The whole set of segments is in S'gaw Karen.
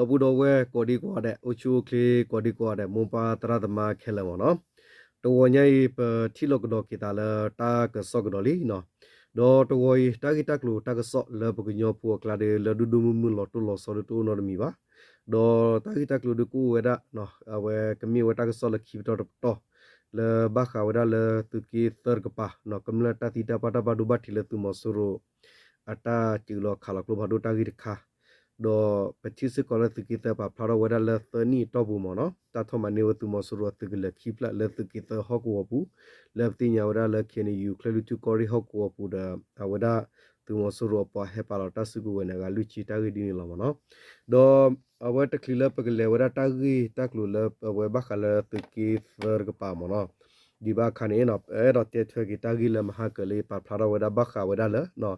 ဒီပုၢ်ဒီဝဲၢ်ကိးဒံကိးဂၤဒဲး, အိၣ်ဆူၣ်အိၣ်ချ့ကိးဒံကိးဂၤဒဲး, မိၢ်ပၢ်သရၣ်သမါခဲလၢာ်မ့ၢ်နီၤ, တဂီၤညါအံၤ ပထံၣ်လိာ်ကဒီးက့ၤသးလၢတၢ်ကစီၣ်ကဒီးလံနီၤ. ဒီးတဂီၤအံၤ တၢ်ဂ့ၢ်တၢ်ကျိၤတၢ်ကစီၣ်လၢပကညီဖိအကျါဒီး လၢဒိၣ်ဒိၣ်မုၢ်မုၢ်လီၤတိၢ်လီၤဆီဒီးတအိၣ်နီတမံၤဘၣ်. ဒီးတၢ်ဂ့ၢ်တၢ်ကျိၤဒီးကအိၣ်ဝဲဒၣ် အဝဲကမ့ၢ်ဝဲတၢ်ကစီၣ်လၢခံပတီၢ်တပတီၢ် လၢဘၣ်ဃးဝဲဒၣ်လၢသုးက့သၢတကပၤနီၤ, ကမျၢၢ်တၢ်သံတၢ်ပှၢ်တၢ်ဘၣ်ဒိဘၣ်ထံးလၢသုးမီၤစိရိၤ အတၢ်စူးလီၤခးလီၤကျိဖးဒိၣ်တၢ်ဂ့ၢ်တခါ, ဒီးပထံၣ်စ့ၢ်ကီးလၢသုးက့သၢပာ်ဖျါထီၣ်ဝဲဒၣ်လၢသၢနံၣ်အတီၢ်ပူၤမ့ၢ်နီၤ, တၢ်ထီၣ်မၤန့ၢ်ဝဲသုးမီၤစိရိၤအသုးကလၢၤခံဖျၢၣ်လၢသုးက့သၢဟီၣ်ကဝီၤပူၤ, လၢပသ့ၣ်ညါဝဲဒၣ်လၢ K N U ချၢၣ်လွံၢ်ထူၣ်ကီၢ်ရ့ၣ်ဟီၣ်ကဝီၤပူၤဒီး အဝဲဒၣ်သုးမီၤစိရိၤအပှၤဟဲပာ်လီၤတၢ်စုကဝဲၤန့ၣ် အဂၤလွံၢ်ဆံတၢ်ဂ့ၢ်ဒ်န့ၣ်လီၤမ့ၢ်နီၤ. ဒီး အဝဲတချုးလၢပကလဲၤဝဲဒၣ်တၢ်ဂ့ၢ်တၢ်ကျိၤလၢအဝဲဘၣ်ဃးလၢသုးက့သၢတကပၤမ့ၢ်နီၤ, ဒ်ဘၣ်အခါန့ၣ် အဲၣ်ဒိးတဲထွဲက့ၤတၢ်ဂ့ၢ်လၢမဟါကၢၤလၢပာ်ဖျါထီၣ်ဝဲဒၣ်ဘၣ်ဃးဝဲဒၣ်လၢ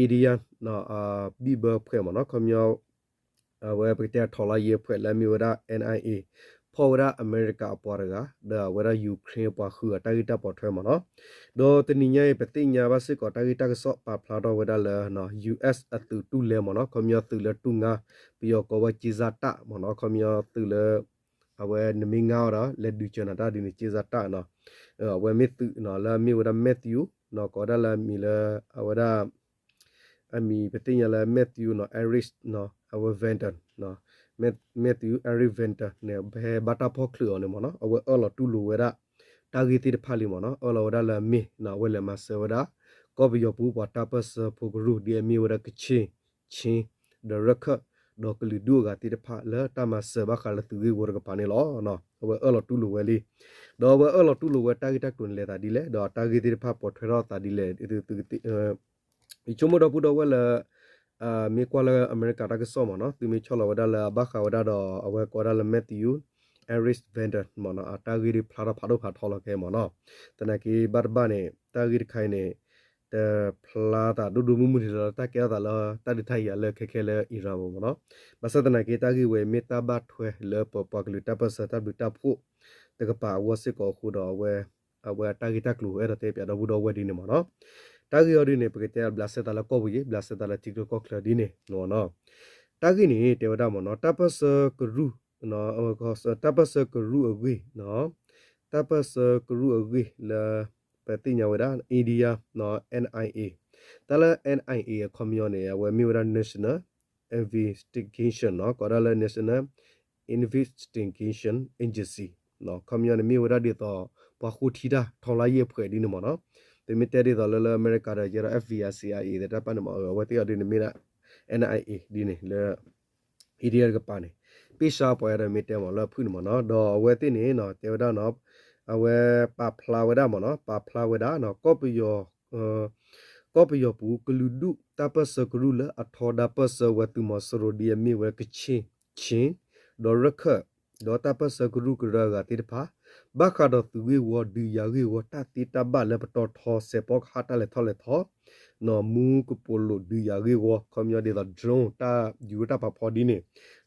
India ဘံၣ်ဘၢဖှဲးမ့ၢ်နီၤ, ခီပညီ အဝဲပကတဲအထောက်လှမ်းရေးအဖွဲ့လၢအမ့ၢ်ဝဲဒၣ် N I A ဖီၣ်ဝဲဒၣ်အမဲရကၤအပှၤတဂၤ ဒီးအဝဲဒၣ် Ukraine အပှၤဃုဂၤတၢ်ဂ့ၢ်တၢ်ပိာ်ထွဲမ့ၢ်နီၤ. ဒီးတနံၤညါအံၤ ပသ့ၣ်ညါဘၣ်စ့ၢ်ကီးတၢ်ဂ့ၢ်တၢ်ကစီၣ်ပာ်ဖျါထီၣ်ဝဲဒၣ်လၢ U S အသုးတူၢ်လဲမ့ၢ်နီၤ, ခီပညီသုးလၢတူၢ်ငါ ပယီၤကိးဝဲက့စၢ်တၢ်မ့ၢ်နီၤ, ခီပညီသုးလၢ အဝဲနမ့ၢ်ငါအီၤဒီး လဲၤဒုးစၢၤနၤတၢ်ဒ်န့ၣ် က့စၢ်တၢ်နီၤ. အဝဲမ့ၢ်သုးနီၤ လၢအမ့ၢ်ဝဲဒၣ် Matthew နီၤ, ကိးဝဲဒၣ်လၢအမံၤလၢ အဝဲဒၣ် အမံၤပသ့ၣ်ညါလၢ Matthew နီၤ Harris နီၤ, အဝဲ Venter နီၤ, Matthew Harris Venter န့ၣ် ဖဲဘၣ်တၢ်ဖီၣ်ချုးအီၤန့ၣ်မ့ၢ်နီၤ, အဝဲအၢၣ်လီၤတူၢ်လိာ်ဝဲဒၣ် တၢ်ဂ့ၢ်သ့ၣ်တဖၣ်လံမ့ၢ်နီၤ, အၢၣ်လီၤဝဲဒၣ်လၢအမ့ၢ်နီၤ, အဝဲလဲၤမၤစၢၤဝဲဒၣ် ကီၢ်ပယီၤပူၤပှၤတၢ်ပၢၢ်ဆၢဖိကရူၢ် ဒ်အမ့ၢ်ဝဲဒၣ်ကခ့ၣ် ခ့ၣ် ဒီးရခၢၣ် ဒီးကလုာ်ဒူၣ်အဂၤသ့ၣ်တဖၣ်လၢတၢ်မၤစၢၤဘၣ်ဃးလၢသုးဂ့ၢ်ဝီတကပၤန့ၣ်လီၤ. အဝဲအၢၣ်လီၤတူၢ်လိာ်ဝဲလံ, ဒီးအဝဲအၢၣ်လီၤတူၢ်လိာ်ဝဲတၢ်ဂ့ၢ်တၢ်ကျိၤန့ၣ်လဲၤသးဒ်လဲၣ်, ဒီးတၢ်ဂ့ၢ်သ့ၣ်တဖၣ်ပိာ်ထွဲထီၣ်သးဒ်လဲၣ်, ယဆိကမိၣ်ဒီပုၢ်ဒီဝဲၢ်လၢ မ့ၢ်ကွၢ်လၢအမဲရကၤတၢ်ကစီၣ်မ့ၢ်နီၤ, သုမ့ၢ်ဆီၣ်လီၤဝဲဒၣ်လၢအဘၣ်ဃးဝဲဒၣ်ဒီး အဝဲကိးဝဲဒၣ်လၢ Matthew Harris Venter မ့ၢ်နီၤ, အတၢ်ဂ့ၢ်ဒ်ဖျါထီၣ်ဖးဒိၣ်ဖးထီလီၤကဲမ့ၢ်နီၤ. သနာ်က့ဘၣ်တဘၣ်န့ၣ် တၢ်ဂ့ၢ်တခါအံၤန့ၣ် တဖျါသးဒိၣ်ဒိၣ်မုၢ်မုၢ်ဒ်သိးလၢတၢ်ကဲထီၣ်သးလၢတၢ်ဒုးတၢ်ယၤလၢခဲခဲလၢ Iran ပူၤမ့ၢ်နီၤ. ဘၣ်ဆၣ်သနာ်က့တၢ်ဂ့ၢ်ဝဲအံၤမ့ၢ်တၢ်ဘၣ်ထွဲလၢပပှၤကလုာ်တၢ်ပၢၢ်ဆၢတၢ်ဘျုးတၢ်ဖှိၣ် တကပၤအဂီၢ်စ့ၢ်ကီးအဃိဒီး အဝဲအတၢ်ဂ့ၢ်တၢ်ကျိၤအဲၣ်ဒိးတဲပၠးဒီပုၢ်ဒီဝဲၢ်ဒ်န့ၣ်မ့ၢ်နီၤ. တၢ်ဂ့ၢ်အီၤဒ်န့ၣ် ပကတဲဘျးစဲသးလၢကီၢ်ပူၤယံၤ ဘျးစဲသးလၢထံချၢကီၢ်ချၢဒ်န့ၣ်မ့ၢ်နီၤ. တၢ်ဂ့ၢ်န့ၣ်တဲဝဲဒၣ်မ့ၢ်နီၤ တၢ်ပၢၢ်ဆၢကရူၢ် တၢ်ပၢၢ်ဆၢကရူၢ်အဂ့ၢ် တၢ်ပၢၢ်ဆၢကရူၢ်အဂ့ၢ်လၢ ပသ့ၣ်ညါဝဲဒၣ် India N I A တၢ်လၢ N I A အခီပညီန့ၣ် အဝဲမ့ၢ်ဝဲဒၣ် National Investigation နီၤ ကိးဒၣ်လၢ National Investigation Agency ခီပညီန့ၣ် မ့ၢ်ဝဲဒၣ်ဒ်သိး ပှၤဃိထံတၢ် ထောက်လှမ်းရေးအဖွဲ့ ဒ်န့ၣ်မ့ၢ်နီၤ. ပမ့ၢ်တဲဒ်သိးလၢလၢအမဲရကၤဒီး ယဲဒီး F B I C I A သ့ၣ်တဖၣ်န့ၣ်မ့ၢ် အဝဲသ့ၣ်အီၤဒ်န့ၣ်မ့ၢ်ဒၣ် N I A ဒ်န့ၣ်လၢ India တကပၤန့ၣ် ပ့ၢ်ဆါပှၤဒီးမ့ၢ်တဲမ့ၢ်လၢအဖုၣ်န့ၣ်မ့ၢ်နီၤ ဒီးအဝဲသ့ၣ်န့ၣ်နီၤ တဲဝဲဒၣ်နီၤ အဝဲပာ်ဖျါဝဲဒၣ်မ့ၢ်နီၤ ပာ်ဖျါဝဲဒၣ်နီၤ ကီၢ်ပယီၤ ကီၢ်ပယီၤပူၤ ကလုာ်ဒူၣ်တၢ်ပၢၢ်ဆၢကရူၢ်လၢအထီဒါပၢၢ်ဆၢဝဲသုးမီၤစိရိၤဒ်အမ့ၢ်ဝဲကခ့ၣ် ခ့ၣ် ဒီးရခၢၣ် ဒီးတၢ်ပၢၢ်ဆၢကရူၢ်ကရၢအဂၤသ့ၣ်တဖၣ် ဘၣ်ဃးဒီးသုးဂ့ၢ်ဝီဒုးယၤဂ့ၢ်ဝီတၢ်သ့တၢ်ဘၣ်လၢပတီၢ်ထီစဲးဖီကဟၣ်တၢ်လဲၤထီၣ်လဲၤထီ နီၣ်မူကပိာ်လိာ်ဒုးယၤဂ့ၢ်ဝီ ခီပညီဒ်သိး drone တၢ်ယူၤတၢ်ပာ်ဖီဒ်န့ၣ်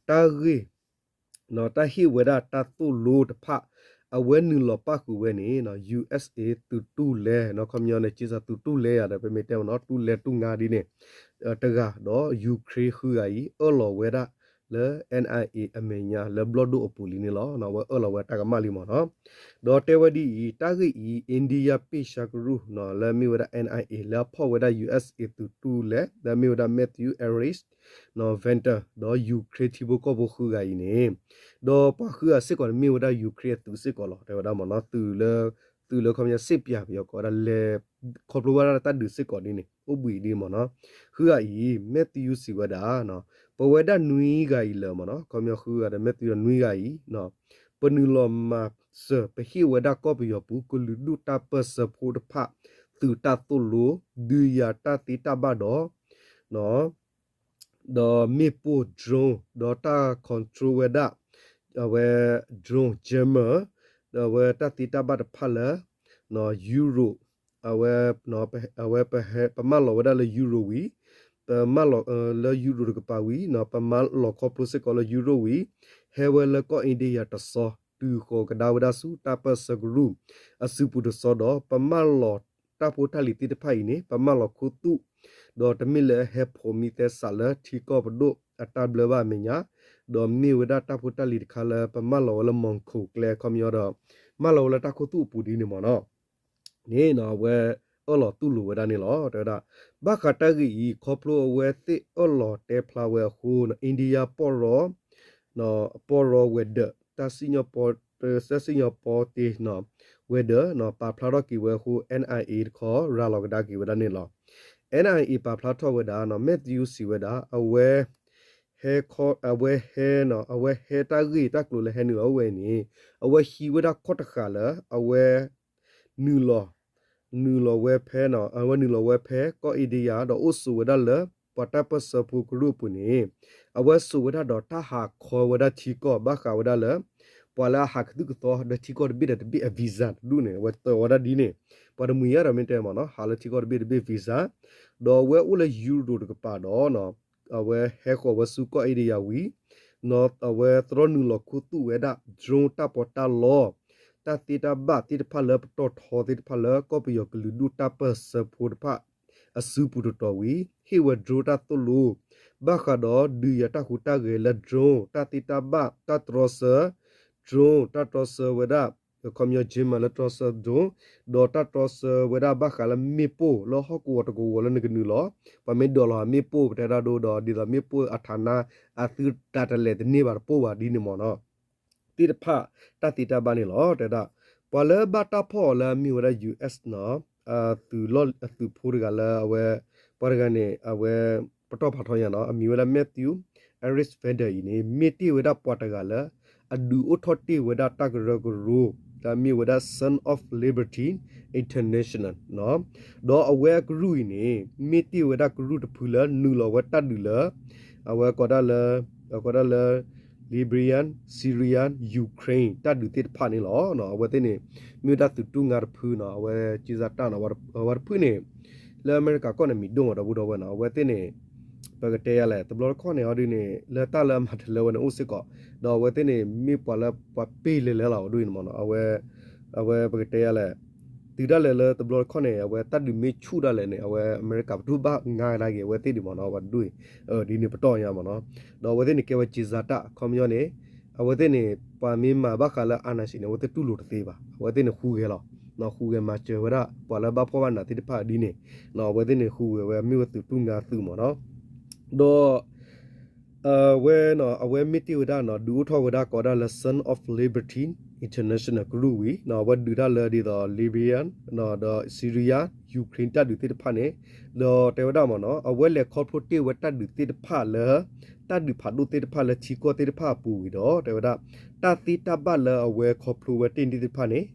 တၢ်ဂ့ၢ် တၢ်ဟ့ၣ်ဝဲဒၣ်တၢ်သိၣ်လိတဖၣ် အဝဲနုာ်လီၤပၣ်ဃုာ်ဝဲန့ၣ် U S A သုးတူၢ်လဲၤ နီၣ် ခီပညီန့ၣ် က့စးသုးတူၢ်လဲၤယၤဒီး ပမ့ၢ်တဲမ့ၢ်နီၤ တူၢ်လဲၤတူၢ်ငါဒ်န့ၣ် တဂၤ ဒီး Ukraine ဃုဂၤအံၤ အၢၣ်လီၤဝဲဒၣ်လၢ N I A အမဲာ်ညါလၢဘျီၣ်ဒိၣ်အပူၤလံန့ၣ်လီၤ. အဝဲအၢၣ်လီၤဝဲတၢ်ကမၣ်လံမ့ၢ်နီၤ ဒီးတဲဝဲဒ်အံၤ တၢ်ဂ့ၢ်အံၤ India ပ့ၢ်ဆါကရူၢ် လၢမ့ၢ်ဝဲဒၣ် N I A လၢအဖီၣ်ဝဲဒၣ် U S A သုးတူၢ်လဲၤ လၢမ့ၢ်ဝဲဒၣ် Matthew Harris Venter ဒီး Ukraine ထံဖိကီၢ်ဖိဃုဂၤအံၤန့ၣ် ဒီးပှၤဃုဂၤစ့ၢ်ကီးန့ၣ်မ့ၢ်ဝဲဒၣ် Ukraine အသုးစ့ၢ်ကီးလီၤ. တဲဝဲဒၣ်မ့ၢ်နီၤ သုးလၢ သုးလၢခီပညီ စစ်ပျံၤ ပယီၤကိးဝဲဒၣ်လဲၤ ခီဖျိဝဲဒၣ်တၢ်ဒုးစ့ၢ်ကီးဒ်န့ၣ် အိၣ်ဘှံးဒ်မ့ၢ်နီၤ ဃုဂၤအံၤ Matthew စံးဝဲဒၣ် ပဝဲဒၣ်နွံဂၤအံၤလၢမ့ၢ်နီၤ ခီပညီဃုဂၤဒီး Matthew ဒီးနွံဂၤအံၤ ပနုာ်လီၤမၤစၢၤ ပဟ့ၣ်ဝဲဒၣ်ကီၢ်ပယီၤပူၤ ကလုာ်ဒူၣ်တၢ်ပၢၢ်ဆၢဖိတဖၣ် သုးတၢ်သိၣ်လိ ဒုးယၤတၢ်သ့တၢ်ဘၣ်ဒီး ဒီးမ့ၣ်ပိၢ် drone ဒီးတၢ် control ဝဲဒၣ် အဝဲ drone jammer ဒီးအဝဲတၢ်သ့တၢ်ဘၣ်တဖၣ်လၢ Europe အဝဲ အဝဲ ပမၢလီၤဝဲဒၣ်လၢ Europe ဝံၤ ပမၢလီၤလၢ Europe တကပၤဝံၤ ပမၢလီၤခီဖျိစ့ၢ်ကီးလၢ Europe ဝံၤ ဟဲဝဲလၢကီၢ် India တစီၤ တုၤဃီၤကဒါဝဲဒၣ်ဆူတၢ်ပၢၢ်ဆၢကရူၢ် အစုပူၤတစီၤဒီး ပမၢလီၤတၢ်ဖိတၢ်လံၤသ့ၣ်တဖၣ်အံၤန့ၣ် ပမၢလီၤခူသူၣ် ဒီးတမ့ၢ်လၢဟဲဖိးမံသဲစးလၢထံကီၢ်ပဒိၣ်အတၢ်ဘျၢဘၣ်အမဲာ်ညါ ဒီးမ့ၢ်ဝဲဒၣ်တၢ်ဖိတၢ်လံၤတခါလၢပမၢလီၤဝဲလၢ မီၣ်ခိၣ်ကျဲ အခီပညီဒီး မၢလီၤဝဲလၢတၢ်ခိၣ်သူၣ်အပူၤဒ်န့ၣ်မ့ၢ်နီၤ န့ၣ်နီၤ အဝဲအၢၣ်လီၤတူၢ်လိာ်ဝဲဒၣ်န့ၣ်လီၤ. တဲဝဲဒၣ် ဘၣ်ဃးတၢ်ဂ့ၢ်အံၤ ခီဖျိအဝဲသ့ၣ်အၢၣ်လီၤတဲဖျါဝဲအဃိ India ပီၢ်ရီ ပီၢ်ရီဝဲၤဒၢး တၢ်စံၣ်ညီၣ်ပီ တၢ်စံၣ်ညီၣ်ပီတ့ၢ်နီၤ ဝဲၤဒၢးနီၤ ပာ်ဖျါထီၣ်က့ၤဝဲအဃိ NIA တခီ ရၤလီၤကဒါက့ၤဝဲဒၣ်န့ၣ်လီၤ. NIA ပာ်ဖျါထီၣ်ဝဲဒၣ်နီၤ Matthew စံးဝဲဒၣ် အဝဲ ဟဲခီ အဝဲဟဲနီၤ အဝဲဟဲတၢ်ဂ့ၢ်တၢ်ကျိၤလၢဟဲနုာ်လီၤအိၣ်ဝဲအံၤန့ၣ် အဝဲဟံးဝဲဒၣ်ခီၣ်တဃာ်လၢ အဝဲ နုာ်လီၤ နုာ်လီၤဝဲဖဲနီၤ အဝဲနုာ်လီၤဝဲဖဲကီၢ် India ဒီးအိၣ်ဆိးဝဲဒၣ်လၢ ပှၤတၢ်ပၢၢ်ဆၢဖိကရူၢ်အပူၤန့ၣ် အဝဲဆိးဝဲဒၣ်ဒီးတၢ်ဟးခီဝဲဒၣ်ထံကီၢ် ဘၣ်ဃးဝဲဒၣ်လၢ ပှၤလၢအဟးကသုၣ်ကသီဒီးထံကီၢ်တဘ့ၣ်ဒီးတဘ့ၣ်အ visa တဒူၣ်န့ၣ် အဝဲတၢၤဝဲဒၣ်ဒ်န့ၣ် ပှၤတမှံၤယါဒီးမ့ၢ်တဲမ့ၢ်နီၤ ဟးလၢထံကီၢ်တဘ့ၣ်တဘ့ၣ် visa ဒီးအဝဲအိၣ်လၢ Europe တကပၤဒီး အဝဲဟဲဃီၤဝဲဆူကီၢ် India ဝံၤ အဝဲသရီနုာ်လီၤခူသူၣ်ဝဲဒၣ် drone တၢ်ပီးတၢ်လီ တၢ်သ့တၢ်ဘၣ်သ့ၣ်တဖၣ်လၢပတီၢ်ထီသ့ၣ်တဖၣ်လၢကီၢ်ပယီၤကလုာ်ဒူၣ်တၢ်ပၢၢ်ဆၢဖိတဖၣ် အစုပူၤတတီၤဝံၤ ဟ့ၣ်ဝဲ drone တၢ်သိၣ်လိ ဘၣ်ဃးဒီးဒုးယၤတၢ်ဟူးတၢ်ဂဲၤလၢ drone တၢ်သ့တၢ်ဘၣ် တၢ်တြီဆၢ drone တၢ်တြီဆၢဝဲဒၣ် ခီပညီ German လၢတြီဆၢ drone ဒီးတၢ်တြီဆၢဝဲဒၣ်ဘၣ်ဃးလၢမ့ၣ်ပိၢ်လၢဟီၣ်ကဝီၤတကဝီၤလၢနကနုာ်လီၤ ပှၤမ့ၢ်ဒိးလီၤမ့ၣ်ပိၢ် ပတဲဒၣ်ဒိဒီး ဒ်သိးမ့ၣ်ပိၢ်အ ဌာန အသုတၢ်တလဲၤတန့ၢ်ဘၣ်တပိၢ်ဘၣ်ဒ်န့ၣ်မ့ၢ်နီၤ သ့ၣ်တဖၣ် တၢ်သ့တၢ်ဘၣ်န့ၣ်လီၤ. တဲဒၣ် ပှၤလၢဘၣ်တၢ်ဖီၣ်အီၤလၢအမ့ၢ်ဝဲဒၣ် US နီၤ သုးလီၢ်အသုးဖိတဂၤလၢအဝဲ ပှၤတဂၤန့ၣ် အဝဲ ပတီၢ်ဖးထီညါနီၤ အမံၤဝဲဒၣ် Matthew Alexander အံၤန့ၣ် မ့ၢ်တ့ၢ်ဝဲဒၣ်ပှၤတဂၤလၢ အဒုးအိၣ်ထီၣ်တ့ၢ်ဝဲဒၣ်တၢ်ကရၢကရိ လၢအမ့ၢ်ဝဲဒၣ် Son of Liberty International နီၤ ဒီးအဝဲအကရူၢ်အံၤန့ၣ် မ့ၢ်တ့ၢ်ဝဲဒၣ်ကရူၢ်တဖုလၢနုာ်လီၤဝဲတၢ်ဒုးလၢ အဝဲကိးဒၣ်လၢ အကိးဒၣ်လၢ Libya Syria Ukraine တၢ်ဒုးသ့ၣ်တဖၣ်န့ၣ်လီၤ. အဝဲသ့ၣ်န့ၣ် မ့ၢ်ဝဲဒၣ်သုးတူၢ်ငါတဖုနီၤ အဝဲက့စၢ်တၢ်နီၤ ဝဲတဖုန့ၣ် လၢအမဲရကၤကီၢ်န့ၣ် မံၤဒိၣ်မးဒီပုၢ်ဒီဝဲၢ်နီၤ အဝဲသ့ၣ်န့ၣ် ပကတဲယၤလဲၣ် တဘျီတခီၣ်န့ၣ်အီၤဒ်န့ၣ် လၢတၢ်လၢအမၤတလၢဝဲန့ၣ်အိၣ်စ့ၢ်ကီး ဒီးအဝဲသ့ၣ်န့ၣ် မ့ၢ်ပှၤလၢပှၤပ့ၢ်လဲၤလဲၤလီၤအီၤဒ်န့ၣ်မ့ၢ်နီၤ အဝဲ အဝဲပကတဲယၤလဲၣ် တုၤဒၣ်လဲာ်လၢတဘျီတခီၣ်န့ၣ် အဝဲတၢ်ဒုးမ့ၢ်ဆူၣ်ဒၣ်လဲာ်န့ၣ် အဝဲအမဲရကၤပဒိၣ်ဘၣ်ငါကဒါက့ၤ အဝဲသ့ၣ်ဒ်မ့ၢ်နီၤ ပှၤတဒူၣ်အံၤ ဒ်န့ၣ်ပတီၢ်ညါမ့ၢ်နီၤ ဒီးအဝဲသ့ၣ်န့ၣ်ကဲဝဲက့စၢ်တၢ် အခီပညီန့ၣ် အဝဲသ့ၣ်န့ၣ် ပှၤမ့ၢ်မၤဘၣ်ဃးလၢ အာဏာရှင် န့ၣ် အဝဲသ့ၣ်တူၢ်လိာ်တသ့ဘၣ် အဝဲသ့ၣ်န့ၣ်ဟူးဂဲၤလီၤ ဟူးဂဲၤမၤစၢၤဝဲဒၣ် ပှၤလၢဘၣ်ဖှီၣ်ဘၣ်နးသ့ၣ်တဖၣ်ဒ်န့ၣ် အဝဲသ့ၣ်န့ၣ်ဟူးဂဲၤဝဲမ့ၢ်ဝဲသုးတူၢ်ငါသုးမ့ၢ်နီၤ ဒီး အဝဲ အဝဲမ့ၢ်တ့ၢ်ဝဲဒၣ်နီၤ ဒုးအိၣ်ထီၣ်ဝဲဒၣ်ကိးဒၣ်လၢ Son of Liberty International ကရူၢ်ဝံၤ အဝဲဒုးတၢ်လၢဒ်သိး Libya ဒီး Syria Ukraine တၢ်ဒုးသ့ၣ်တဖၣ်န့ၣ် ဒီးတဲဝဲဒၣ်မ့ၢ်နီၤ အဝဲလဲၤခီဖျိတ့ၢ်ဝဲတၢ်ဒုးသ့ၣ်တဖၣ်လၢ တၢ်ဒုးဖးဒိၣ်သ့ၣ်တဖၣ်လၢထံကီၢ်သ့ၣ်တဖၣ်အပူၤဝံၤဒီး တဲဝဲဒၣ် တၢ်သ့တၢ်ဘၣ်လၢအဝဲခီဖျိဝဲတ့ၢ်န့ၢ်သ့ၣ်တဖၣ်န့ၣ်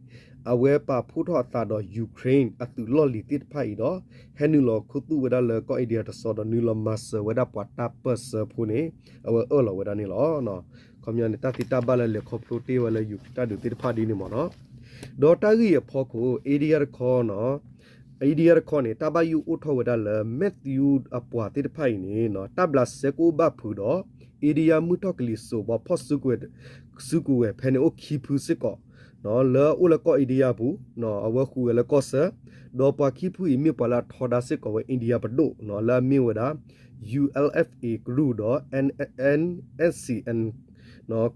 အဝဲပာ်ဖှိၣ်ထီၣ်အသးဒီး Ukraine အသုးလီၢ်လံၤသ့ၣ်တဖၣ်အံၤဒီး ဟဲနုာ်လီၤခူသူၣ်ဝဲဒၣ်လၢကီၢ် India တစီဒီး နုာ်လီၤမၤစၢၤဝဲဒၣ်ပှၤတၢ်ပၢၢ်ဆၢဖိန့ၣ် အဝဲအၢၣ်လီၤဝဲဒၣ်န့ၣ်လီၤ. ခီပညီန့ၣ် တၢ်သ့တၢ်ဘၣ်လၢလဲၤခီဖျိတ့ၢ်ဝဲလၢ Ukraine တၢ်ဒုးသ့ၣ်တဖၣ်ဒ်န့ၣ်မ့ၢ်နီၤ ဒီးတၢ်ဂ့ၢ်အဖီခိၣ် India တခီနီၤ India တခီန့ၣ် တၢ်ဘၣ်ယိၣ်အိၣ်ထီၣ်ဝဲဒၣ်လၢ Matthew အပှၤသ့ၣ်တဖၣ်အံၤန့ၣ် တၢ်ဘျးစဲကအိၣ်ဘၣ်ဖုးဒီး India မုၢ်ထီၣ်ကလံၤစိး ပှၤဖီၣ်စုကဝဲၤ စုကဝဲၤဖဲန့ၣ်အိၣ်ခံဖုစ့ၢ်ကီး လၢအအိၣ်လၢကီၢ် India ပူၤ အဝဲဃုာ်ဝဲလၢကီၢ်ဆၢ ဒီးပှၤခံဖုအံၤမ့ၢ်ပှၤလၢအထီဒါစ့ၢ်ကီးဝဲ India ပဒိၣ် လၢအမ့ၢ်ဝဲဒၣ် ULFA ကရူၢ်ဒီး NSCN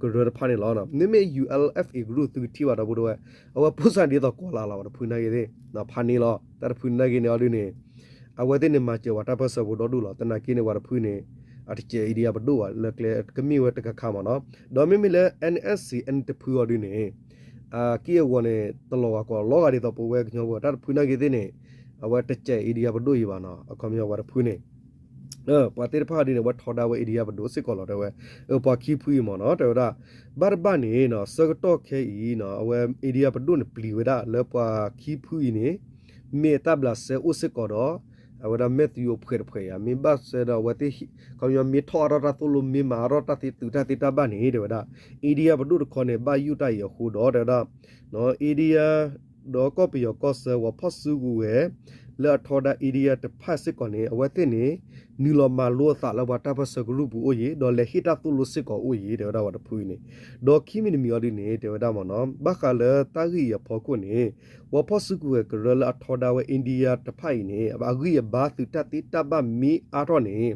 ကရၢတဖၣ်န့ၣ်လီၤ. မ့မ့ၢ် ULFA ကရူၢ်သုကထံၣ်ဘၣ်ဒီပုၢ်ဒီဝဲၢ် အဝဲဖိစၢ်ဒ်သိးကီၤလၤလီၤ ပှၤတဖုနာ်က့သ့ၣ် ဖးန့ၣ်လီၤ တၢ်တဖုနာ်က့န့ၣ်အီၤဒ်န့ၣ် အဝဲသ့ၣ်န့ၣ်မၤစၢၤပှၤတၢ်ပၢၢ်ဆၢဖိဒီဒူၣ်လီၤ. သနာ်က့န့ၣ် ပှၤတဖုန့ၣ် အတစဲး India ပဒိၣ်ဘၣ် လၢကျဲကမ့ၢ်ဝဲတခါခါမ့ၢ်နီၤ. ဒီးမ့မ့ၢ်လၢ NSCN တဖုအီၤဒ်န့ၣ် အက့ၢ်အဂီၤန့ၣ် တလီၤဂာ်ကီးလီၤဂာ်ဒ်သိးပဝဲကညီဖိ တၢ်တဖုနာ်က့သ့ၣ်န့ၣ် အဝဲတစဲး India ပဒိၣ်အံၤဘၣ်နီၤ အခီပညီပှၤတဖုန့ၣ် ပှၤသ့ၣ်တဖၣ်ဒ်န့ၣ် အဝဲထီဒါဝဲ India ပဒိၣ်စ့ၢ်ကီးလီၤ တဲဝဲ ပှၤခံဖုအံၤမ့ၢ်နီၤ တဲဝဲဒၣ် ဘၣ်တဘၣ်န့ၣ်နီၤ ဆၢကတီၢ်ခဲအံၤနီၤ အဝဲ India ပဒိၣ်န့ၣ်ပျံၤဝဲဒၣ်လၢပှၤခံဖုအံၤန့ၣ် မ့ၢ်အတၢ်ဘျးစဲအိၣ်စ့ၢ်ကီးဒီး အဝဲဒၣ် Matthew အဖှဲးတဖှဲးယါ မ့ၢ်ဘၣ်ဆၣ်ဒီးအဝဲသ့ၣ် ခီပညီမ့ၢ်ထီၣ်အါထီၣ်တၢ်သိၣ်လိ မ့ၢ်မၤအါထီၣ်တၢ်သ့သုးတၢ်သ့တၢ်ဘၣ်န့ၣ် တဲဝဲဒၣ် India ပဒိၣ်တခီန့ၣ် ဘၣ်ယိၣ်တၢ်အံၤအဃိဒီး တဲဝဲဒၣ် India ဒီးကီၢ်ပယီၤကီၢ်ဆၢ ပှၤဖီၣ်စုကဝဲၤ လၢအထီဒါ India တဖၣ်စ့ၢ်ကီးန့ၣ် အဝဲသ့ၣ်န့ၣ် နုာ်လီၤမၤလိအသးလၢပှၤတၢ်ပၢၢ်ဆၢကရူၢ်ပူၤအိၣ်အံၤ ဒီးလဲၤဟ့ၣ်တၢ်သိၣ်လိစ့ၢ်ကီးအိၣ်အံၤ တဲဝဲဒၣ်ပှၤတဖုအံၤန့ၣ် ဒီးခံမံၤတမံၤအီၤဒ်န့ၣ် တဲဝဲဒၣ်မ့ၢ်နီၤ ဘၣ်ဃးလၢတၢ်ဂ့ၢ်အံၤအဖီခိၣ်န့ၣ် ပှၤဖီၣ်စုကဝဲၤကရၢလၢအထီဒါဝဲ India တဖၣ်အံၤန့ၣ် အဂံၢ်အဘါသုးတၢ်သ့တၢ်ဘၣ်မ့ၢ်အါထီၣ်န့ၣ်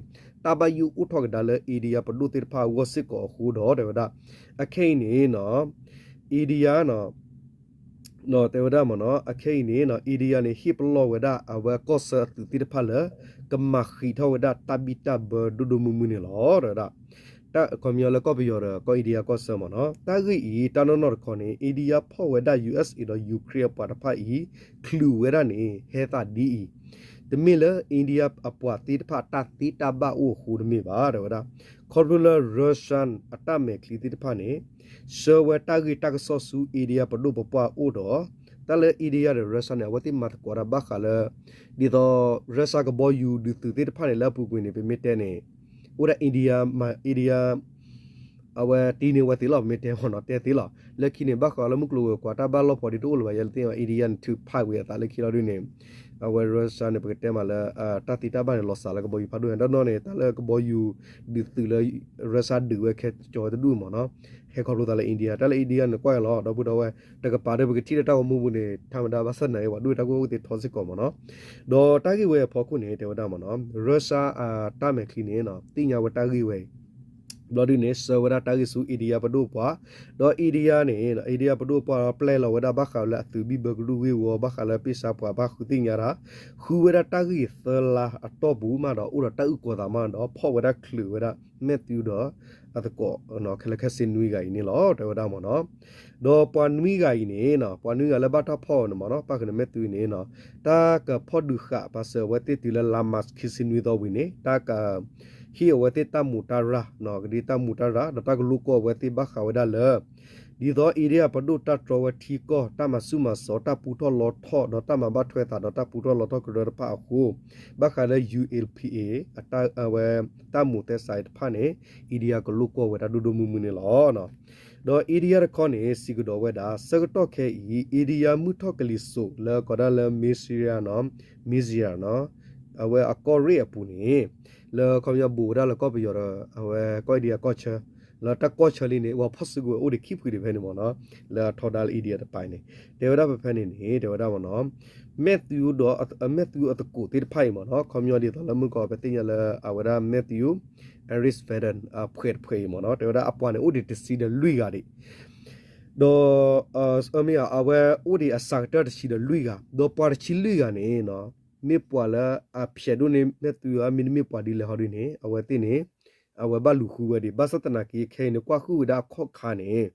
တၢ်ဘၣ်ယိၣ်အိၣ်ထီၣ်ကဒါလၢ India ပဒိၣ်သ့ၣ်တဖၣ်အဂီၢ်စ့ၢ်ကီးအဃိဒီး တဲဝဲဒၣ် အခဲအံၤန့ၣ် India တဲဝဲဒၣ်မ့ၢ်နီၤ အခဲအံၤန့ၣ် India န့ၣ် ဟ့ၣ်ပလီၢ်ဝဲဒၣ်အဝဲကီၢ်ဆၢအသုးသ့ၣ်တဖၣ်လၢ ကမၤဃံးထီၣ်ဝဲဒၣ်တၢ်ဘံၣ်တၢ်ဘၢဒိၣ်ဒိၣ်မုၢ်မုၢ်န့ၣ်လီၤ တဲဝဲဒၣ် တၢ်ခီပညီလၢကီၢ်ပယီၤဒီးကီၢ် India ကီၢ်ဆၢမ့ၢ်နီၤ တၢ်ဂ့ၢ်အံၤ တၢ်နီၢ်နီၢ်တခီန့ၣ် India ဖီၣ်ဝဲဒၣ် ယူၣ်အ့ၣ်စ့ၣ် ဒီး Ukraine အပှၤတဖၣ်အံၤ ချုးဝဲဒၣ်န့ၣ် ဟဲသးဒ်အံၤ, တမ့ၢ်လၢ India အပှၤသ့ၣ်တဖၣ်တၢ်သ့တၢ်ဘၣ်အိၣ်အဃိတမ့ၢ်ဘၣ် တဲဝဲဒၣ်, ခီဖျိလၢ Russia အတၢ်မဲာ်ချံသ့ၣ်တဖၣ်န့ၣ် ဆှၢဝဲတၢ်ဂ့ၢ်တၢ်ကစီၣ်ဆူ India ပဒိၣ်ပပှၢ်အိၣ်ဒီး တၢ်လၢ India ဒီး Russia န့ၣ် အဝဲသ့ၣ်မၤသကိးတၢ်ဘၣ်ဃးလၢ ဒ်သိး Russia ကဘီယူၤဒုးသုးသ့ၣ်တဖၣ်န့ၣ် လၢအပူၤကွံာ်န့ၣ် ပမ့ၢ်တဲန့ၣ် အိၣ်ဒၣ် India မၤ India အဝဲတ့န့ၢ်ဝဲသ့လီၤ ပမ့ၢ်တဲမ့ၢ်နီၤ တဲသ့လီၤ. လၢခံန့ၣ် ဘၣ်ဃးလၢမုၢ်ကျိၤဝဲၤကွာ်တၢ်ဘၣ်လီၢ်ဖီဒ်တအိၣ်လၢၤဘၣ် ယဲလၢသ့ၣ်ညါ India န့ၣ် ထုးဖးကွံာ်အသးလၢခံလီၤဒုန့ၣ် အဝဲ Russia န့ၣ် ပကတဲမးလၢ တၢ်သ့တၢ်ဘၣ်န့ၣ် လီၤစှၤလၢကဘီယူၤဖးဒိၣ်ညါ ဒီးနီၢ်န့ၣ် တၢ်လၢကဘီယူၤဒုးသုးလၢ Russia ဒုးဝဲခဲကၠီၤဝဲတဒူၣ်မ့ၢ်နီၤ ဟဲခီဖျိသးလၢ India တၢ်လၢ India န့ၣ်ကွၢ်လီၤ ဒီပုၢ်ဒီဝဲၢ် တကပၤဒီးပကထံၣ်လၢတၢ်ဂီၤမူပူၤန့ၣ် ထါမဒါဘၣ်ဆၣ်သနာ်က့ ပှၤဒိၣ်တၢ်ကအိၣ်သ့ၣ်ထီစ့ၢ်ကီးမ့ၢ်နီၤ ဒီးတၢ်ဂ့ၢ်ဝဲအဖီခိၣ်န့ၣ် တဲဝဲဒၣ်မ့ၢ်နီၤ Russia အတၢ်မဲာ်ချံန့ၣ် သ့ၣ်ညါဝဲတၢ်ဂ့ၢ်ဝဲအံၤ ဘျီဒုန့ၣ် ဆှၢဝဲဒၣ်တၢ်ဂ့ၢ်ဆူ India ပဒိၣ်ပှၢ်, ဒီး India န့ၣ် India ပဒိၣ်ပှၢ်ဒီးပျဲလီၤဝဲဒၣ်ဘၣ်ဃးလၢအသုးဘံၣ်ဘၢကရူၢ်ဂ့ၢ်ဝီ ဘၣ်ဃးလၢပ့ၢ်ဆါပှၤဘၣ်ဃုသ့ၣ်ညါတၢ်, ဃုဝဲဒၣ်တၢ်ဂ့ၢ်သၢလါအတီၢ်ပူၤမးဒီးအိၣ်ဒီးတၢ်အုၣ်ကီၤသးမးဒီး ဖီၣ်ဝဲဒၣ်ချုးဝဲဒၣ် Matthew ဒီးအသကိး ခဲလၢာ်ခဲဆ့နွံဂၤအံၤန့ၣ်လီၤ တဲဝဲဒၣ်မ့ၢ်နီၤ ဒီးပှၤနွံဂၤအံၤန့ၣ် ပှၤနွံဂၤလၢဘၣ်တၢ်ဖီၣ်အီၤန့ၣ်မ့ၢ်နီၤ ပၣ်ဃုာ်န့ၣ် Matthew အံၤန့ၣ် တၢ်ကဖီၣ်ဒုးဃာ်ပာ်စၢၤအဝဲသ့ၣ်တုၤလၢလါမးခံဆံနွံသီဝံၤန့ၣ် တၢ်ကဟ့ၣ်အဝဲသ့ၣ်တၢ်မူးတၢ်ရၢ် ကဒ်တၢ်မူးတၢ်ရၢ် ဒီးတၢ်ကလိၣ်ကွီၢ်အဝဲသ့ၣ်ဘၣ်ဃးဝဲဒၣ်လၢ ဒ်သိး India ပဒိၣ်တၢ်တြီဝဲထံကီၢ် တၢ်မၤဆူၣ်မၤစိး တၢ်ပူထီၣ်လီထီၣ် ဒီးတၢ်မၤဘၣ်ထွဲသးဒီးတၢ်ပူထီၣ်လီထီၣ်ကရၢတဖၣ်အဃိ ဘၣ်ဃးလၢ ယူၣ်အ့ၣ်ပံၣ်အ့ၣ် အဝဲ တၢ်မူးသဲစးအံၤတဖၣ်န့ၣ် India ကလိၣ်ကွီၢ်ဝဲဒၣ်ဒိၣ်ဒိၣ်မုၢ်မုၢ်န့ၣ်လီၤ. ဒီး India တခီန့ၣ် စံးကဒီးဝဲဒၣ် ဆၢကတီၢ်ခဲအံၤ India မုၢ်ထီၣ်ကလံၤစိးလၢကီးဒၣ်လၢ missile နီၤ missile နီၤ အဝဲအကီၢ်ရ့ၣ်အပူၤန့ၣ် လၢခီပညီဘူးဝဲဒၣ်လၢကီၢ်ပယီၤဒီး အဝဲကီၢ် India ကီၢ်ဆၢ လၢတၢ်ကီၢ်ဆၢလံန့ၣ် ပှၤဖီၣ်စုကဝဲၤအိၣ်ဒံးခံဖုဒံးဖဲန့ၣ်မ့ၢ်နီၤ လၢအထီဒါလၢ India တပၤန့ၣ် တဲဝဲဒၣ်ဖဲဖဲန့ၣ်န့ၣ် တဲဝဲဒၣ်မ့ၢ်နီၤ Matthew ဒီး Matthew အသကိးသ့ၣ်တဖၣ်အံၤမ့ၢ်နီၤ ခီပညီဒ်သိးလၢမုၢ်ကီး ပသ့ၣ်ညါလၢအဝဲဒၣ် Matthew Ellis Fadden အဖှဲးတဖှဲးအံၤမ့ၢ်နီၤ တဲဝဲဒၣ်အပှၤန့ၣ်အိၣ်ဒံးတဆံဒီးလွံၢ်ဂၤဒံး ဒီး မ့ၢ်အဝဲအိၣ်ဒံးအစှၤကတၢၢ်တဆံဒီးလွံၢ်ဂၤ ဒီးပှၤတဆံလွံၢ်ဂၤန့ၣ် မ့ၢ်ပှၤလၢအဖျဲးဒိၣ်န့ၢ် Matthew မ့တမ့ၢ်ပှၤဒ်လဲၣ်ဟီဒ်န့ၣ် အဝဲသ့ၣ်န့ၣ် အဝဲဘၣ်လူၤဃုဝဲဒံး ဘၣ်ဆၣ်သနာ်က့ခဲအံၤန့ၣ် ကွၢ်ဃုာ်ဝဲဒၣ်အခီၣ်ခါန့ၣ်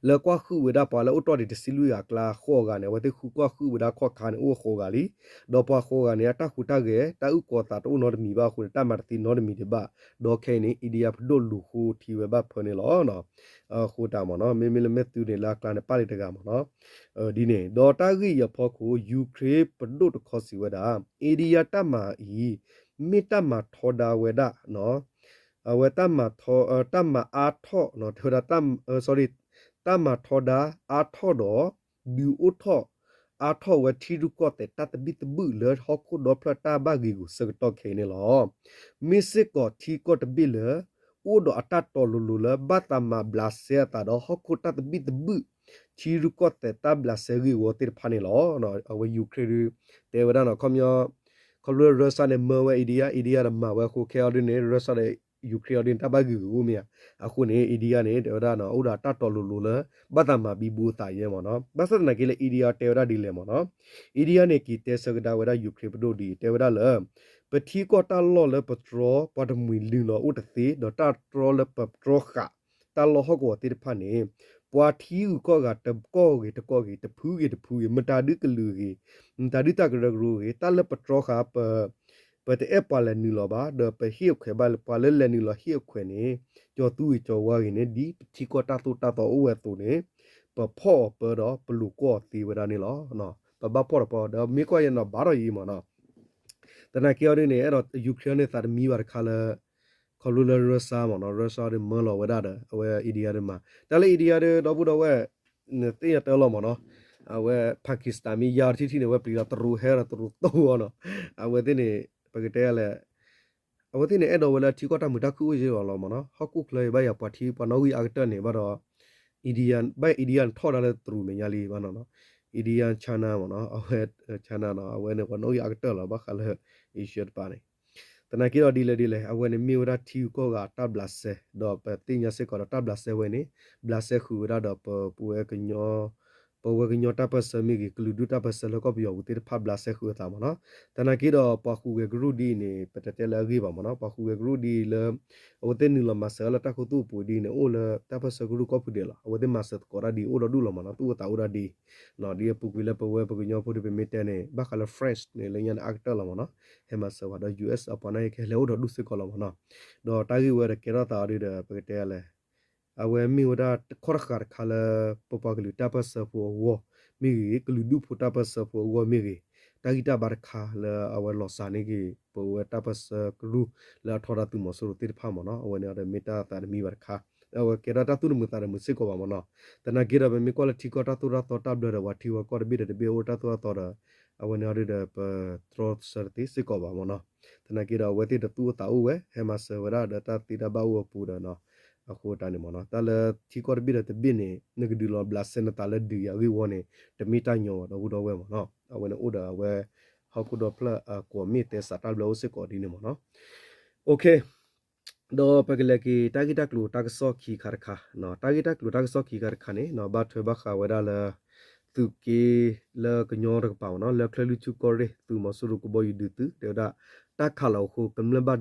လၢကွၢ်ဃုာ်ဝဲဒၣ်ပှၤလၢအိၣ်တီၢ်ဒံးတဆံလွံၢ်ဂၤအကျါဃိးဂၤန့ၣ် အဝဲသ့ၣ်ဃုကွၢ်ဃုာ်ဝဲဒၣ်အခီၣ်ခါန့ၣ် အိၣ်ဃိးဂၤလံ. ဒီးပှၤဃိးဂၤန့ၣ် အတၢ်ဟူးတၢ်ဂဲၤ တၢ်အုၣ်ကီၤသးတအိၣ်နီတမံၤဘၣ်အဃိန့ၣ် တၢ်မၤတသ့နီတမံၤဒံးဘၣ်. ဒီးခဲအံၤန့ၣ် India ပဒိၣ်လူၤဃုထံဝဲဘၣ်ဖၢန့ၣ်လီၤ. အဃိတၢ်မ့ၢ်နီၤ မ့မ့ၢ်လၢ Matthew န့ၣ် လၢအကျါန့ၣ် ပၣ်လံတဂၤမ့ၢ်နီၤ ဒ်န့ၣ် ဒီးတၢ်ဂ့ၢ်အံၤအဖီခိၣ် Ukraine ပဒိၣ်တခီစံးဝဲဒၣ် India တၢ်မၤအံၤ မ့ၢ်တၢ်မၤထီဒါဝဲဒၣ် အဝဲတၢ်မၤထီ တၢ်မၤအါထီၣ် တဲဝဲဒၣ် sorry တၢ်မၤထီဒါအါထီၣ်ဒီး ဒုးအိၣ်ထီၣ်အါထီၣ်ဝဲထံရူၢ်ကီၢ်သဲးတၢ်သဘံၣ်သဘုၣ်လၢဟီၣ်ခိၣ်ဒီဖျၢၣ်တၢ်ဘၣ်ဂ့ၤဂူၤဆၢကတီၢ်ခဲအံၤန့ၣ်လီၤ. မ့ၢ်စ့ၢ်ကီးထံကီၢ်တဘ့ၣ်လၢ အိၣ်ဒီးအတၢ်တီၤလိၤလိၤလၢ ဘၣ်သးမၤဘျးစဲအသးဒီးဟီၣ်ခိၣ်တၢ်သဘံၣ်သဘုၣ် ထံရူၢ်ကီၢ်သဲးတၢ်ဘျးစဲဂ့ၢ်ဝီသ့ၣ်တဖၣ်န့ၣ်လီၤ. အဝဲ Ukraine ဒု တဲဝဲဒၣ်နီၤ ခီပညီ ခီဖျိလၢ Russia န့ၣ် မၢဝဲ India India ဒီးမၤဝဲအဃိခဲအံၤဒ်န့ၣ် Russia ဒီး Ukraine အံၤဒ်န့ၣ် တၢ်ဘၣ်ဂ့ၤဂ့ၤအိၣ်မ့ၢ်ဧါ. အဃိန့ၣ် India န့ၣ် တဲဝဲဒၣ်နီၤ အိၣ်ဒီးအတၢ်တီၤလိၤလိၤလၢ ဘၣ်သးမၤဘံဘူအသးယဲမ့ၢ်နီၤ. ဘၣ်ဆၣ်သနာ်က့လၢ India တဲဝဲဒၣ်ဒ်လဲၣ်မ့ၢ်နီၤ. India န့ၣ် က့ၤတဲဆၢကဒါဝဲဒၣ် Ukraine ပဒိၣ်ဒ်အံၤ တဲဝဲဒၣ်လၢ ပထံကီၢ်တၢ်လီၢ်လၢပတြီ ပှၤတမှံၤလုၢ်လီၤအိၣ်တသ့ ဒီးတၢ်တြီလၢပတြီဃာ် တၢ်လီၢ်ဟီၣ်ကဝီၤသ့ၣ်တဖၣ်န့ၣ် ပှၤထံဂုၤကီၢ်ဂၤတကီၢ်ဂ့ၤတကီၢ်ဂ့ၤ တဖုဂ့ၤတဖုဂ့ၤ မတၤဒုကလုာ်ဂ့ၤ မတၤဒုတၢ်ကရၢကရိဂ့ၤ တၢ်လၢပတြီဃာ် ပတအဲၣ်ပှၤလဲၤနုာ်လီၤဘၣ် ဒီးပဟ့ၣ်အခွဲးဘၣ် ပှၤလၢလဲၤနုာ်လီၤဟ့ၣ်အခွဲးန့ၣ် ကၠီၤသူဂ့ၤကၠီၤဝါဂ့ၤန့ၣ် ဒ်ပထံကီၢ်တၢ်သိၣ်တၢ်သီအိၣ်ဝဲအသိးန့ၣ် ပဖီၣ်အီၤပၢဒီးပလူၤကွီၢ်အီၤသ့ဝဲဒၣ်န့ၣ်လီၤ. ပဘၣ်ဖီၣ်တပီၤ ဒီးမ့ၢ်ကွၢ်ယဲနီၤ ဘၣ်ထီၣ်ယံၤမ့ၢ်နီၤ သနာ်က့အီၤဒ်န့ၣ် အဲၣ်ဒိး Ukraine န့ၣ်သးတမံဘၣ်တခါလၢ ခီဖျိလၢ Russia မ့ၢ်နီၤ Russia ဒ်မၢလီၤဝဲဒၣ်ဒီး အဝဲ India ဒ်မၤ တၢ်လၢ India ဒ်ဒီပုၢ်ဒီဝဲၢ် နသ့ၣ်ညါတၢ်လီၤမ့ၢ်နီၤ အဝဲ Pakistan မ့ၢ်ယါထံၣ်ထံၣ်န့ၣ် ဝဲပျံၤလီၤတရူးဟဲဒီးတရူးသိၣ်အီၤနီၤ အဝဲသ့ၣ်န့ၣ် ပကတဲလဲၣ် အဝဲသ့ၣ်န့ၣ် အဲၣ်ဒိးဝဲလၢထံကီၢ်တၢ်မုာ်တၢ်ခုၣ်အိၣ်ယဲၢ်အီၤလီၤမ့ၢ်နီၤ ဟီၣ်ခိၣ်ချၢအံၤဘၣ်ယၤပှၤထံပှၤနီၣ်ဂံၢ်အါကတၢၢ်န့ၣ် ဘၣ်ဒီး India ဘၣ် India န့ၣ်ထီၣ်ဒၣ်လၢတရူးမဲာ်ညါလံဘၣ်နီၤ India China မ့ၢ်နီၤ အဝဲ China နီၤ အဝဲန့ၣ်ပှၤနီၣ်ဂံၢ်အါကတၢၢ်လီၤ ဘၣ်ဃးလၢ Asia တပၤန့ၣ် သနာ်က့ဒီးဒ်လဲၣ်ဒ်လဲၣ် အဝဲန့ၣ်မ့ၢ်ဝဲဒၣ်ထံဂုၤကီၢ်ဂၤတၢ်ဘျးစဲ, ဒီးပသ့ၣ်ညါစ့ၢ်ကီးဒီးတၢ်ဘျးစဲဝဲန့ၣ် ဘျးစဲဃုာ်ဝဲဒၣ်ဒီးပဝဲ ပဝဲကညီတၢ်ပၢၢ်ဆၢမ့ၢ်ဂ့ၤ ကလုာ်ဒူၣ်တၢ်ပၢၢ်ဆၢလၢကီၢ်ပယီၤပူၤသ့ၣ်တဖၣ်ဘျးစဲဃုာ်အသးမ့ၢ်နီၤ. သနာ်က့ဒီးပှၤဟူးဂဲၤကရူၢ်ဒ်အံၤန့ၣ် ပတတဲလၢအဂ့ၢ်ဘၣ်မ့ၢ်နီၤ. ပှၤဟူးဂဲၤကရူၢ်ဒ်အံၤလၢ အဝဲသ့ၣ်နုာ်လီၤမၤစၢၤလၢတၢ်ခူသူၣ်အပူၤဒ်အံၤန့ၣ် အိၣ်လၢတၢ်ပၢၢ်ဆၢကရူၢ်ကီၢ်ပူၤဒဲးလီၤ. အဝဲသ့ၣ်မၤစၢၤသကိးတၢ်ဒ်အံၤအိၣ်ဒီဒူၣ်လီၤမ့ၢ်နီၤ, သူၣ်အိၣ်သးအိၣ်ဒၣ်ဒ်အံၤ ဒ်အပူၤကွံာ်လၢပဝဲပကညီဖိဒီးပမ့ၢ်တဲန့ၣ် ဘၣ်ဃးလၢ France န့ၣ် လၢညါန့ၣ်အါကတၢၢ်လီၤမ့ၢ်နီၤ, ဟဲမၤစၢၤဝဲဒီး US အပှၤန့ၣ်ကဟဲလဲၤအိၣ်ဒီဒူၣ်စ့ၢ်ကီးလီၤမ့ၢ်နီၤ. ဒီးတၢ်ဂ့ၢ်ဝဲဒီးကဲထီၣ်သးအီၤဒ်ဒီး ပကတဲလဲၣ် အဝဲမ့ၢ်ဝဲဒၣ်တခီတဃာ်တခါလၢ ပပှၤကလုာ်တၢ်ပၢၢ်ဆၢဖိအဂီၢ်မ့ၢ်ဂ့ၤ, ကလုာ်ဒူၣ်ဖိတၢ်ပၢၢ်ဆၢဖိအဂီၢ်မ့ၢ်ဂ့ၤ, တၢ်ဂံၢ်တၢ်ဘါတခါလၢအဝဲလီၤစၢ်န့ၢ်က့ၤ ပဝဲတၢ်ပၢၢ်ဆၢကရူၢ်လၢအထီဒါသုးမီၤစိရိၤသ့ၣ်တဖၣ်မ့ၢ်နီၤ, အဝဲန့ၣ်ဒီးမ့ၢ်တၢ်သးတမံၤဘၣ်တခါ, အဝဲကဲထီၣ်တၢ်သူၣ်တမုာ်သးတမုာ်စ့ၢ်ကီးဘၣ်မ့ၢ်နီၤ. သနာ်က့ဒီးပမ့ၢ်ကွၢ်လၢထံကီၢ်တၢ်သိၣ်တၢ်သီတၢ်ဘျၢဒီး ပှၤထံဝဲကီၢ်တဘ့ၣ်ဒီးတဘ့ၣ်အိၣ်တၢ်သိၣ်တၢ်သီဒီး အဝဲန့ၣ်အီၤဒ်ဒီးပတြီဆၢတသ့စ့ၢ်ကီးဘၣ်မ့ၢ်နီၤ. သနာ်က့ဒီးအဝဲသ့ၣ်ဒီးသူၣ်အိၣ်သးအိၣ်ဝဲ ဟဲမၤစၢၤဝဲဒၣ်ဒီးတၢ်သ့တၢ်ဘၣ်အိၣ်အပူၤဒီး အဃိတၢ်န့ၣ်မ့ၢ်နီၤ, တၢ်လၢထံကီၢ်တဘ့ၣ်ဒီးတဘ့ၣ်န့ၣ် နကဒုးလီၤဘျးစဲနသးလၢဒုးယၤဂ့ၢ်ဝီန့ၣ် တမ့ၢ်တၢ်ညီဘၣ်ဒီပုၢ်ဒီဝဲၢ်မ့ၢ်နီၤ. အဝဲန့ၣ်အိၣ်ဒီးအဝဲ ဟီၣ်ခိၣ်ဒီဖျၢၣ်အကွီၢ်မ့ၢ်တဲစးတၢ်ဘျၢအိၣ်စ့ၢ်ကီးဒ်န့ၣ်မ့ၢ်နီၤ. ဒီးပကလဲၤက့ၤတၢ်ဂ့ၢ်တၢ်ကျိၤတၢ်ကစီၣ်ခံခါတခါ, တၢ်ဂ့ၢ်တၢ်ကျိၤတၢ်ကစီၣ်ခံခါတခါန့ၣ် ဘၣ်ထွဲဘၣ်ဃးဝဲဒၣ်လၢ သုးက့လၢကညီတကပၤမ့ၢ်နီၤ, လၢချၢၣ်လွံၢ်ထူၣ်ကီၢ်ရ့ၣ် သုးမီၤစိရိၤကဘီယူၤဒုးသုး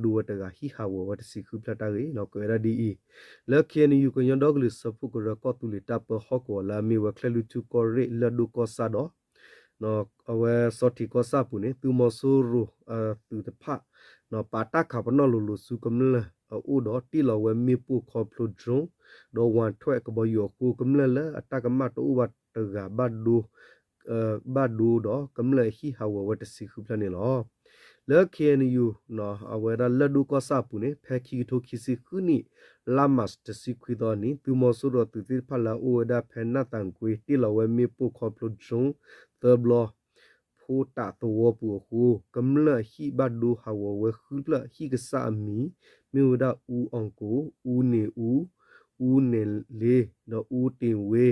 တဲဝဲဒၣ် တၢ်ခးလီၤအဃိ ကမျၢၢ်ဘၣ်ဒိဝဲတဂၤ ဟံၣ်ဟးဂီၤဝဲတဆံဃုဖျၢၣ်တၢ်ဂ့ၢ်နီၤ, ကွဲးဝဲဒၣ်ဒ်အံၤ, လၢ KNU ကညီဒီကလုာ်စၢဖှိၣ်ကရၢကီၢ်သူလ့ၤတၢ်ပၢဟီၣ်ကဝီၤလၢအမ့ၢ်ဝဲချၢၣ်လွံၢ်ထူၣ်ကီၢ်ရ့ၣ်လၢၢ်ဒိၣ်ကီၢ်ဆၣ်ဒီး အဝဲစီၤထံးကီၢ်ဆၣ်အပူၤန့ၣ် သုးမီၤစိရိၤအသုးတဖၣ် ပာ်တၢ်ခးပနီၣ်လိၤလိၤဆူကမျၢၢ်အအိၣ်ဒီး တ့ၢ်လီၤဝဲမ့ၣ်ပိၢ်ခီဖျိ drone ဒီးဝၣ်ထွဲကဘီယူၤအဃိ ကမျၢၢ်လၢအတၢ်ကမၣ်တအိၣ်ဘၣ်တဂၤဘၣ်ဒိ ဘၣ်ဒိဒီး ကမျၢၢ်အဟံၣ်ဟးဂီၤဝဲတဆံဃုဖျၢၣ်န့ၣ်လီၤ. လၢ KNU အဝဲဒၣ်လၢၢ်ဒိၣ်ကီၢ်ဆၣ်အပူၤန့ၣ် ဖဲခံကထိခံဆံဃုနံၣ် လါမၢ်ၡးတဆံခွံသီအနံၤ သုးမီၤစိရိၤအသုးသ့ၣ်တဖၣ်လၢအအိၣ်ဝဲဒၣ်ဖဲနၢ်သၣ်ကွ့ တ့ၢ်လီၤဝဲမ့ၣ်ပိၢ်ခီဖျိ drone သၢဘျီ ဖိတးသဝီပူၤအဃိ ကမျၢၢ်အဟံၣ်ဘၣ်ဒိဟးဂီၤဝဲဃုဖျၢၣ်, ဟံၣ်ကစၢ်အမံၤ မ့ၢ်ဝဲဒၣ် အူအီၣ်ကိၣ်, အူန့ၢ်အူ, အူနဲၣ်လ့, ဒီးအူတ့ၢ်ဝ့,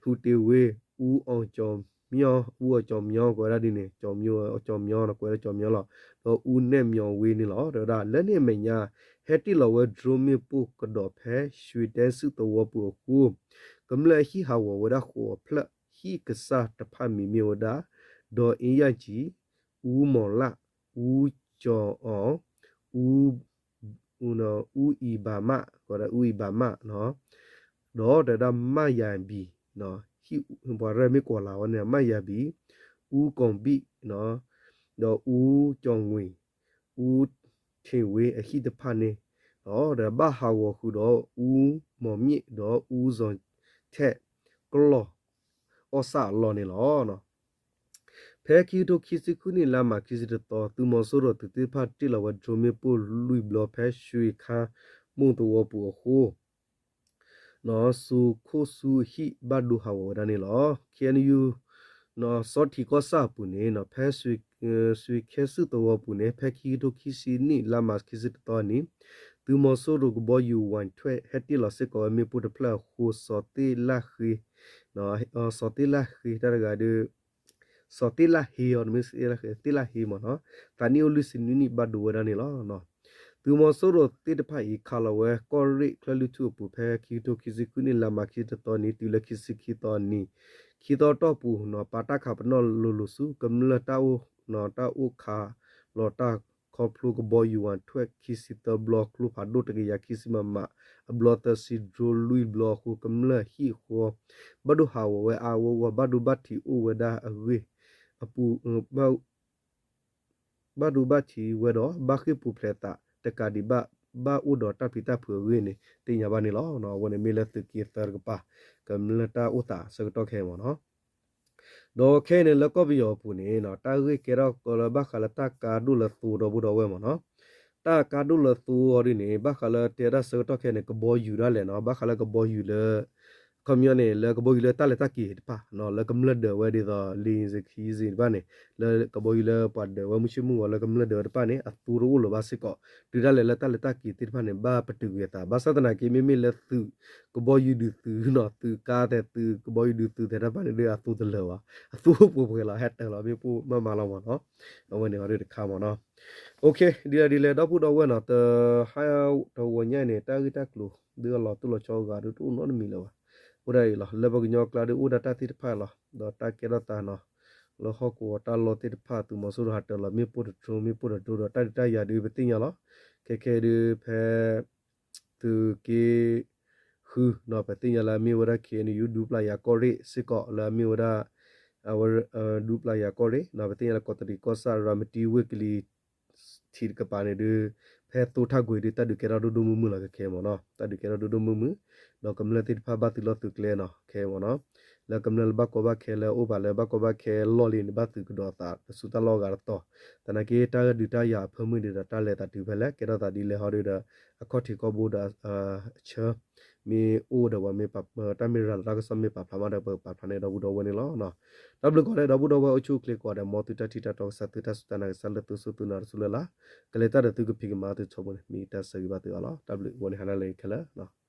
အူတ့ၢ်ဝ့, အူအီၣ်ကၠီၣ်မၠီ, အူအီၣ်ကၠီၣ်မၠီ ကွဲးဝဲဒၣ်ဒ်န့ၣ်, ကၠီၣ်မၠီ, ကၠီၣ်မၠီနီၤ, ကွဲးဝဲဒၣ်ကၠီၣ်မၠီလီၤ. ဒီးအူနဲၣ်မၠီဝ့န့ၣ်လီၤ. တဲဝဲဒၣ် လၢန့ၣ်အမဲာ်ညါ ဟဲတ့ၢ်လီၤဝဲ drone မ့ၣ်ပိၢ်ကဒီးဖဲ ရွှေတဲ စုသဝီပူၤအဃိ ကမျၢၢ်အဟံၣ်ဟးဂီၤဝဲဒၣ်ဃိးဖျၢၣ်, ဟံၣ်ကစၢ်တဖၣ်မံၤမ့ၢ်ဝဲဒၣ် ဒီးအ့ယၣ်ကၠံ, အူမီၢ်လၣ်, အူကၠီၣ်အီၣ်, အူ အူအံၤဘၣ်မး, အူအံၤဘၣ်မးနီၤ, ဒီးတဲဝဲဒၣ်မၢ်ယၤဘံၣ်, ဟံၣ်ပှၤရဲၣ်မ့ၢ်ကွီၤလၤဝဲန့ၣ် မၢ်ယၤဘံၣ်, အူကီၢ်ဘံၣ်, ဒီးအူကၠီၣ်ငွံၣ်, အူထ့ၣ်ဝ့အဟံၣ်တဖၣ်န့ၣ်, ဒီးဘၣ်ဟးဂီၤဃုာ်ဒီးအူမီၢ်မ့ၣ် ဒီးအူစီၤထဲး ကျီၢ်အီၣ်ဆၣ်အလီၢ်န့ၣ်လီၤ. ဖဲခံကထိခံဆံဃုနံၣ် လါမၢ်ၡးခံဆံတသီ သုးမီၤစိရိၤသုးသ့ၣ်တဖၣ်တ့ၢ်လီၤဝဲ drone မ့ၣ်ပိၢ်လွံၢ်ဘျီဖဲ ရွှေခါမိၢ်သဝီပူၤအဃိ စိၤခိၣ်ဆူအဟံၣ်ဘၣ်ဒိဟးဂီၤဝဲဒၣ်န့ၣ်လီၤ. KNU စီၤထံးကီၢ်ဆၣ်အပူၤန့ၣ် ဖဲ ရွှေခဲ စုသဝီပူၤန့ၣ် ဖဲခံကထိခံဆံနံၣ် လါမၢ်ၡးခံဆံတသီအနံၤ သုးမီၤစိရိၤကဘီယူၤ ဝၣ်ထွဲ ဟဲတ့ၢ်လီၤစ့ၢ်ကီးဝဲမ့ၣ်ပိၢ်တဖျၢၣ်အဃိ စီၤသ့ၣ်လၣ်ဃ့, စီၤသ့ၣ်လၣ်ဃ့ တၢ်တဂၤဒီး စီၤသ့ၣ်လၣ်ဟ့အီၤ တမ့ၢ်သ့ၣ်လၣ်ဃ့ သ့ၣ်လၣ်ဟ့မ့ၢ်နီၤ, သးနံၣ်အိၣ်လွံၢ်ဆံနွံနံၣ် ဘၣ်ဒိဝဲဒၣ်န့ၣ်လီၤ. သုးမီၤစိရိၤသ့ၣ်တဖၣ်အံၤ ခးလီၤဝဲကီၢ်ရ့ၣ်ချၢၣ်လွံၢ်ထူၣ်အပူၤ ဖဲခံကထိခံဆံဃုနံၣ် လါမၢ်ၡးခံဆံတသီနံၤ တုၤလၢခံဆံခံသီနံၤ ခံသီတီၢ်ပူၤ ပာ်တၢ်ခးပနီၣ်လိၤလိၤဆူ ကမျၢၢ်တၢ်အိၣ် တၢ်အိၣ်ခးလီၤတၢ်ခီဖျိကဘီယူၤ ဝၣ်ထွဲ ခံဆံသၢဘျီ ကျိဖးဒိၣ်တကယၤခံဆံ မမ အဘျီသၢဆံ drone လွံၢ်ဘျီအဃိ ကမျၢၢ်ဟံၣ်အဃီ ဘၣ်ဒိဟးဂီၤဝဲအါအါဂီၢ်ဂီၢ် ဘၣ်ဒိဘၣ်ထံးအိၣ်ဝဲဒၣ်အဂ့ၢ် အပူၤ ဘၣ်ဒိဘၣ်ထံးဝဲဒီး ဘၣ်ဃ့ၢ်ပူၤဖျဲးသး တကးဒံးဘၣ် ဘၣ်အိၣ်ဒီးတၢ်ပျံၤတၢ်ဖုးအဂ့ၢ်န့ၣ် သ့ၣ်ညါဘၣ်န့ၣ်လီၤ. အဝဲန့ၣ်မ့ၢ်လၢသုးက့သၢတကပၤ ကမျၢၢ်တၢ်အိၣ်သးဆၢကတီၢ်ခဲအံၤမ့ၢ်နီၤ. ဒီးခဲအံၤန့ၣ် လၢကီၢ်ပယီၤအပူၤန့ၣ် တၢ်ဂ့ၢ်ကဲထီၣ်ကီလၢဘၣ်ဃးလၢတၢ်ကါဒိၣ်လၢသိဒီပုၢ်ဒီဝဲၢ်မ့ၢ်နီၤ. တၢ်ကါဒိၣ်လၢသိအီၤဒ်န့ၣ် ဘၣ်ဃးလၢတဲဒၣ်ဆၢကတီၢ်ခဲအံၤန့ၣ် ကဘီယူၤဒၣ်လဲာ်နီၤ, ဘၣ်ဃးလၢကဘီယူၤလၢ ခီပညီန့ၣ် လၢကဘီယူၤလၢတၢ်လဲၤတၢ်က့ၤတဖၣ် လၢကမျၢၢ်ဒၢးဝဲဒ်သိး လေယာဉ် ခရီးယာဉ် တဖၣ်န့ၣ် လၢကဘီယူၤလၢပှၤဒၢးဝဲမုၢ်ဆ့ၣ်မုၢ်ဂီၤလၢကမျၢၢ်ဒၢးဝဲတဖၣ်န့ၣ် အသူတအိၣ်လၢၤဘၣ်စ့ၢ်ကီး တုၤဒၣ်လဲာ်လၢတၢ်လဲၤတၢ်က့ၤသ့ၣ်တဖၣ်န့ၣ် ဘၣ်ပတုာ်ကွံာ်အသး ဘၣ်ဆၣ်သနာ်က့ မ့မ့ၢ်လၢသုးကဘီယူၤဒုးသုးနီၤ သုးကါသဲးသုးကဘီယူၤဒုးသုးသဲးတဖၣ်န့ၣ်ဒီး အသူတလၢၤဘၣ် အသူအိၣ်ပှဲၤပှဲၤလီၤ ဟဲတၢၤလီၤမ့ၣ်ပိၢ်မးမးလီၤမ့ၢ်နီၤ အဝဲန့ၣ်အီၤဒ်တခါမ့ၢ်နီၤ ဒ်လဲၣ်ဒ်လဲၣ် ဒီပုၢ်ဒီဝဲၢ်နီၤ တဟါတဂီၤညါအံၤန့ၣ် တၢ်ဂ့ၢ်တၢ်ကျိၤ ဒ်အလီၤတိၢ်လီၤဆီဂၤဒ်တအိၣ်နီတမံၤလၢၤဘၣ်. အိၣ်ဒၣ်အံၤလီၤ လၢပှၤကညီကျါဒ်အိၣ်ဒၣ်တၢ်သ့ၣ်တဖၣ်လီၤ ဒီးတၢ်ကဲထီၣ်သးနီၤ လၢဟီၣ်ကဝီၤတၢ်လီၢ်သ့ၣ်တဖၣ် သုးမီၤစိရိၤဟးတၢၤလီၤ မ့ၣ်ပိၢ်တဒြိ မ့ၣ်ပိၢ်တဒြိဒီး တၢ်ဒုးတၢ်ယၤဒ်ပသ့ၣ်ညါလီၤ. ခဲခဲဒ်ဖဲ သုးက့ဃုနီၤ ပသ့ၣ်ညါလၢအမ့ၢ်ဝဲဒၣ် ခ့ၣ်အဲၣ်ယူၣ် ဒူပျၢ်ယၤကီၢ်ရ့ၣ်စ့ၢ်ကီး လၢအမ့ၢ်ဝဲဒၣ် အဝဲ ဒူပျၢ်ယၤကီၢ်ရ့ၣ်နီၤ ပသ့ၣ်ညါလၢကီးတရံးကီၢ်ဆၣ် ရၤမတံဝ့ၢ်ကလံၤ ထံးတကပၤန့ၣ်ဒ် ဖဲသိထၣ်ကွ့ၤဒ် တၢ်ဒုးကဲထီၣ်ဒိၣ်ဒိၣ်မုၢ်မုၢ်လီၤ ခဲခဲမ့ၢ်နီၤ တၢ်ဒုးကဲထီၣ်ဒိၣ်ဒိၣ်မုၢ်မုၢ် ဒီးကမျၢၢ်သ့ၣ်တဖၣ်ဘၣ်သုးလီၢ်သုးကျဲနီၤ ခဲမ့ၢ်နီၤ လၢကမျၢၢ်လၢဘၣ်ကီဘၣ်ခဲလၢအအိၣ်ဘၣ်လၢဘၣ်ကီဘၣ်ခဲလီၢ်လံန့ၣ် ဘၣ်သုးကဒီးသးတစူၢ်တၢ်လီၢ်အဂၤတတီၤ သနာ်က့တၢ်ဒုးတၢ်ယၤအဖၢမုၢ်န့ၣ်ဒီး တၢ်လဲၤသးတုၤဖဲလဲၣ် ကဲထီၣ်သးဒ်လဲၣ်ဟီဒ်ဒီး အခီၣ်ထံးခီၣ်ဘိဒီး အဆၢ မ့ၢ်အိၣ်ဒီးပှၤမ့ၢ် တၢ်မ့ၢ်ရၤလီၤတၢ်ကစီၣ်မ့ၢ်ပာ်ဖျါမးဒီး ပကပာ်ဖျါန့ၣ်ဒီပုၢ်ဒီဝဲၢ်န့ၣ်လီၤ. တၢ်ဘျုးကိးဂၤဒဲး ဒီပုၢ်ဒီဝဲၢ် အိၣ်ဆူၣ်အိၣ်ချ့ကိးဂၤဒဲး မ်သုတၢ်ထံၣ်တၢ်တီကစၢ် သုတၢ်စူၢ်တၢ်နာ်ကစၢ် လၢသုစူၢ်သုနာ်တစူၢ်လၢ်လၢ် ကလဲၤတၢ်ဒီးသုကဖံးကမၤသုထီဘိန့ၣ် မ့ၢ်တၢ်ဆၢဂ့ၤဘၣ်သုအီၤလီၤ. တၢ်ဘျုးဝဲန့ၣ် ဟါနၤလၢခဲလၢာ်